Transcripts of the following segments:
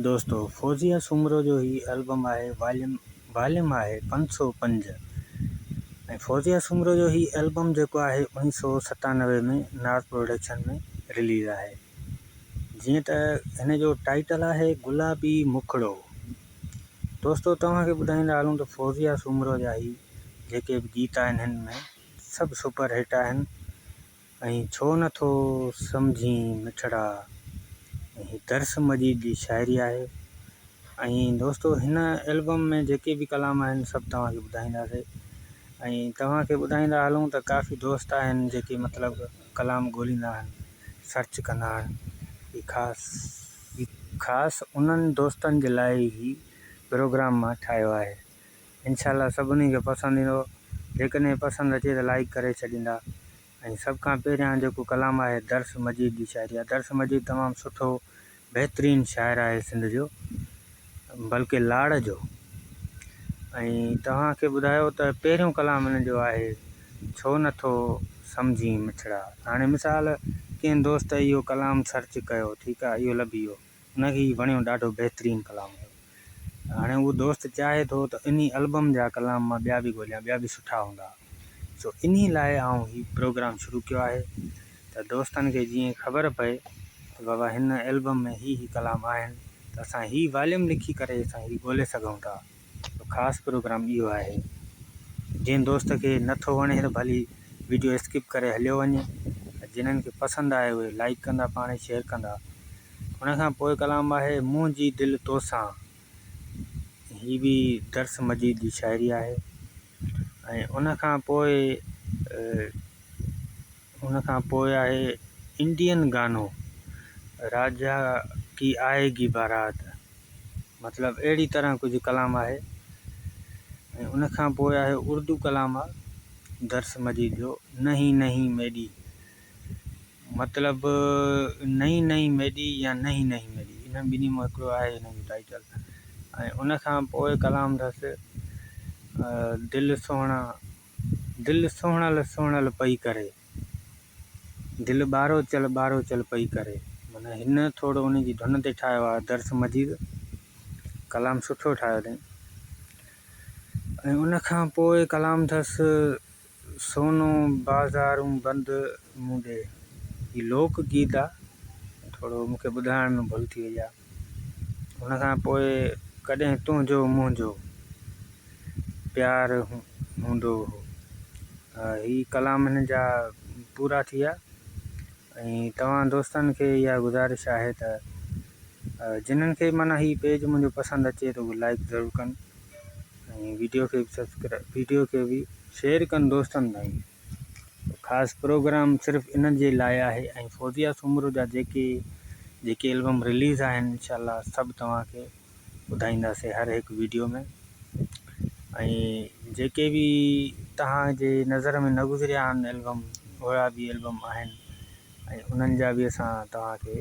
دوستو فوزيه سومرو جو هي البم آهي واليم واليم آهي 505 ۽ فوزيه سومرو جو هي البم جيڪو آهي 1997 ۾ ناز پروڊڪشن ۾ رليز آهي جيئن ته هن جو ٽائيٽل آهي گلابي مکڙو دوستو توهان کي ٻڌائيندا هلون ته فوزيه سومرو جا هي جيڪي به گيت آهن هن ۾ سڀ سپر هٽ آهن ۽ ڇو نه ٿو سمجهين مٺڙا هي درس مجيد جي شاعري آهي ۽ دوستو هن البم ۾ جيڪي به ڪلام آهن سڀ توهان کي ٻڌائينداسي ۽ توهان کي ٻڌائيندا هلون ته ڪافي دوست آهن جيڪي مطلب ڪلام ڳوليندا آهن سرچ ڪندا آهن هي خاص هي خاص انهن دوستن جي لاء هي پروگرام مان ٺاهيو آهي انشاء الله سڀني کي پسند ايندو جيڪڏهن پسند اچي ته لائيڪ ڪري ڇڏيندا ۽ سڀ کان پهريان جيڪو ڪلام آهي درس مجيد جي شاعري آهي درس مجيد تمام سٺو بهترين شاعر آهي سنڌ جو بلڪه لاڙ جو ۽ توهان کي ٻڌايو ته پهريون ڪلام هن جو آهي ڇو نه ٿو سمجهين مٺڙا هاڻي مثال ڪنهن دوست اهو ڪلام سرچ ڪيو ٺيڪ آهي اهو لڀي ويو ان کي هي وڻيو ڏاڍو بهترين ڪلام هيو هاڻي اهو دوست چاهي ٿو ته انهي البم جا ڪلام مان ٻيا به ڳوليان ٻيا به سٺا هوندا سو انهي لاء آئون هي پروگرام شروع ڪيو آهي ته دوستن کي جيئن خبر پئي ته بابا هن البم ۾ هي هي ڪلام آهن ته اسان هي واليم لکي ڪري اسان هي ڳولي سگهون ٿا سو خاص پروگرام اهو آهي جنهن دوست کي نه ٿو وڻي ته ڀلي ويڊيو اسڪپ ڪري هليو وڃي جنھن کي پسند آهي اهي لائيڪ ڪندا پاڻ شيئر ڪندا ان کان پوء ڪلام آهي منهنجي دل توسان هي به درس مجيد جي شاعري آهي ۽ ان کان پوء ان کان پوء آهي انڊين گانو راجا ڪي آئي گي بارات مطلب اهڙي طرح ڪجهه ڪلام آهي ۽ ان کان پوء آهي اردو ڪلام آ درس مجيد جو نهين نهين ميڏي مطلب نئين نئين ميڏي يا نهين نهين ميڏي انهن ٻنهي مان هڪڙو آهي هن جو ٽائيٽل ۽ ان کان پوء ڪلام اٿس دل سهڻا دل سهڻل سهڻل پئي ڪري دل ٻاروچل ٻاروچل پئي ڪري معنيٰ هن ٿورو ان جي ڌن تي ٺاهيو آهي درس مجيد ڪلام سٺو ٺاهيو اٿائين ۽ ان کان پوء ڪلام اٿس سونو بازارون بند مون ڏي. هي لوڪ گيت آ. ٿورو مون کي ٻڌائڻ ۾ ڀل ٿي وئي آ. ان کان پوء ڪڏهن تنهنجو منهنجو پيار هوندو هو. هي ڪلام هن جا پورا ٿي ويا ۽ توهان دوستن کي اها گذارش آهي ته جنھن کي معنيٰ هي پيج منهنجو پسند اچي ته اهو لائيڪ ضرور ڪن ۽ ويڊيو کي به سبسڪرائب ويڊيو کي به شيئر ڪن دوستن تائين خاص پروگرام صرف انهن جي لاء آهي ۽ فوزيه سومرو جا جيڪي جيڪي البم رليز آهن انشاء الله سڀ توهان کي ٻڌائينداسي هر هڪ ويڊيو ۾ ۽ جيڪي به توهان جي نظر ۾ نه گذريا آهن البم اهڙا به البم آهن ۽ انهن جا به اسان توهان کي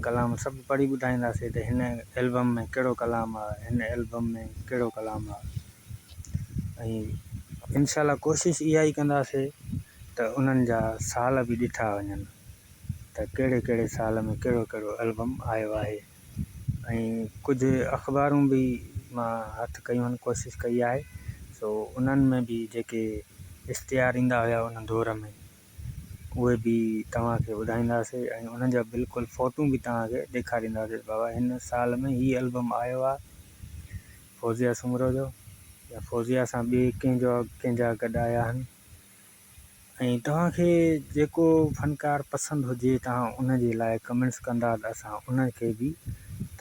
ڪلام سڀ پڙهي ٻڌائينداسين ته هن البم ۾ ڪهڙو ڪلام آ هن البم ۾ ڪهڙو ڪلام آ ۽ انشاء الله ڪوشش اها ئي ڪنداسين ته انهن جا سال به ڏٺا وڃن ته ڪهڙي ڪهڙي سال ۾ ڪهڙو ڪهڙو البم آيو آهي ۽ ڪجهه اخبارون به مان هٿ ڪيون آهن ڪوشش ڪئي آهي سو انهن ۾ به جيڪي اشتهار ايندا هيا ان دور ۾ اهي به توهان کي ٻڌائينداسين ۽ انهن جا بلڪل فوٽو به توهان کي ڏيکارينداسين بابا هن سال ۾ هي البم آيو آهي فوزيه سومرو جو يا فوزيه سان ٻئي ڪنهن جو ڪنهن جا گڏ آيا آهن ۽ توهان کي جيڪو فنڪار پسند هجي توهان ان جي لاء ڪمينٽس ڪندا ته اسان ان کي به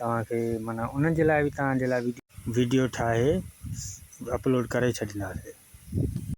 توهان کي معنيٰ انهن جي لاء به توهان جي لاء ويڊيو ٺاهي اپلوڊ ڪري ڇڏينداسين.